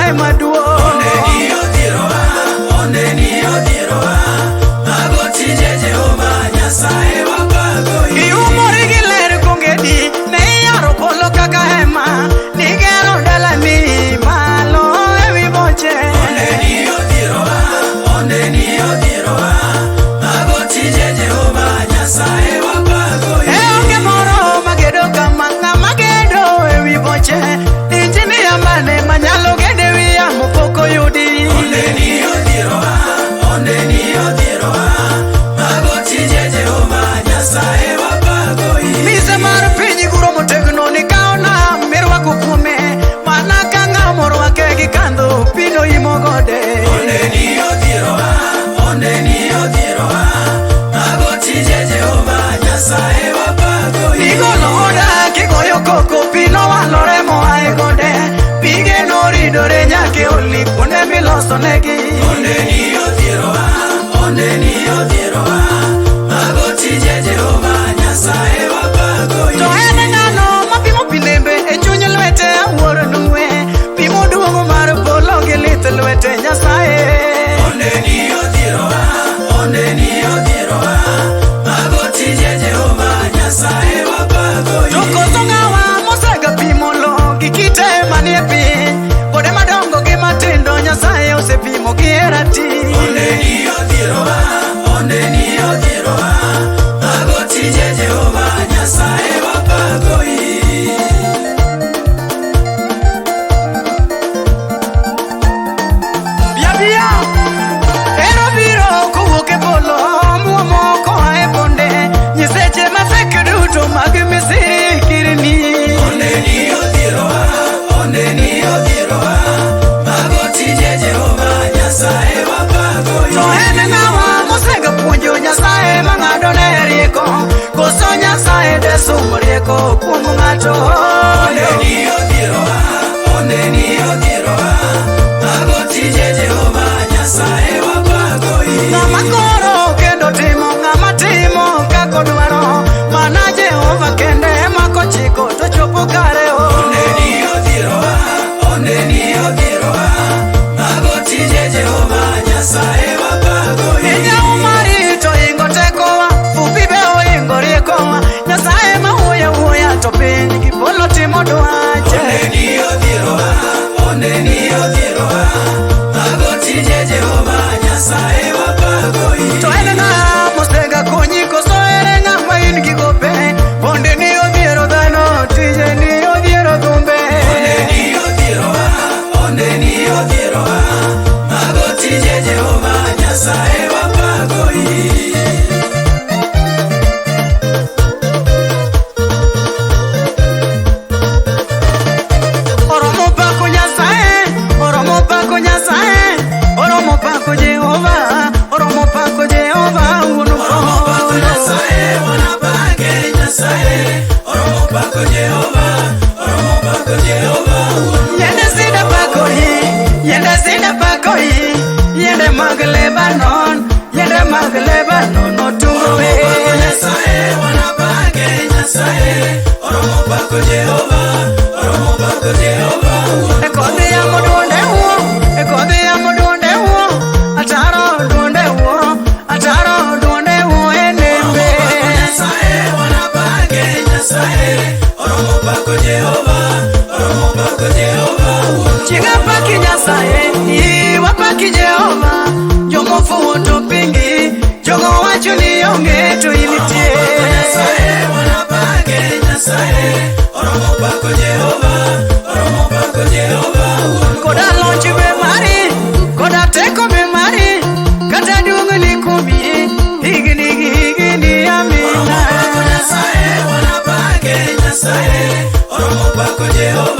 Nyasaye maduong'. Ondeni odhierowa, ondeni odhierowa, mago tije Jehova Nyasaye wapakoi. Iumori gi ler kongedi, ne iyaro polo kaka hema, nigero dalani malo ewi boche. Ondeni odhierowa, ondeni odhierowa, mago tije Jehova Nyasaye wapakoi. E onge moro magedo kama ng'ama gedo ewi boche, injinia mane manyalo gedo ewi yamo pok oyudi. Ondeni odhierowa, ondeni odhierowa, mago tije Jehova Nyasaye wapakoi. Mise mar piny guro motegno ni kawo nam mirwako kuome, mana ka ng'ama orwake gi kandho pino imo gode. Ondeni odhierowa, ondeni odhierowa, mago tije Jehova Nyasaye wapakoi. Igolo oda kigoyo koko pi nowalore moa e gode, pige noridore nyaka e oli kuonde milosonegi. Ondeni odhierowa, ondeni odhierowa, mago tije Jehova Nyasaye wapakoi. To en ng'ano mapimo pi nembe e chuny lwete awuoro nuwe, pimo duong' mar polo gi lith lwete Nyasaye. Ondeni odhierowa, ondeni odhierowa, mago tije Jehova Nyasaye wapakoi. To koso ng'awa mosega pimo lo gi kite manie piny, gode madongo gi matindo Nyasaye osepimo gi e ratil. Ondeni odhierowa, ondeni odhierowa, mago tije Jehova Nyasaye wapakoi. Biabia Ero biro kowuok e polo muomo koa e bonde nyiseche mapek duto mag Misri kirni. Ondeni odhierowa, ondeni odhierowa, mago tije Jehova Nyasaye wapakoi. To en ng'awa mosega puonjo Nyasaye mang'ado ne rieko koso Nyasaye desumo rieko kuom ng'ato. Ondeni odhierowa, ondeni odhierowa, mago tije Jehova Nyasaye wapakoi. Ng'ama koro kendo timo ng'ama timo kaka odwaro mana Jehova kende ema kochiko to chopo kare o. Ondeni odhierowa, ondeni odhierowa, mago tije Jehova Nyasaye wapakoi. Migawo mari to ingo tekowa, fupi be oingo riekowa. Nyasaye ma wuoyo wuoya to piny gi polo timo dwache. Ondeni odhierowa, ondeni odhierowa, mago tije Jehova Nyasaye wapakoi. To en ng'a mosega konyi koso ere ng'ama in gi gope? Bondeni odhiero dhano, tijeni odhiero dhumbe. Ondeni odhierowa, ondeni odhierowa, mago tije Jehova Nyasaye wapakoi. Oromo pako Nyasaye, oromo pako Nyasaye, oromo pako Jehova, oromo pako Jehova wuon Oromo pako polo. Nyasaye, wanapake Nyasaye, oromo pako Jehova, oromo pako Jehova wuon Yiende sida pakoi, yiende sida pakoi, yiende mag Lebanon, yiende mag Lebanon otungo Oromo pako wer. Nyasaye, wanapake Nyasaye, oromo pako Jehova, oromo pako Jehova wuon E kodhi yamo duonde wuo, e kodhi yamo duonde wuo, ataro duonde wuo, ataro duonde wuo e nembe. Oromo pako Nyasaye, wanapake Nyasaye, oromo pako Jehova, oromo pako Jehova wuon Chiga paki Nyasaye, iwa paki Jehova, jomofuwo to pingi, jogo wacho ni onge to in Oromo pako nitie. Nyasaye, wanapake Nyasaye, oromo pako Jehova, oromo pako Jehova wuon Koda loch be mari, koda teko be mari, kata duong' ni kuomi, higni gi higni Oromo amina. pako Nyasaye, wanapake Nyasaye, oromo pako Jehova.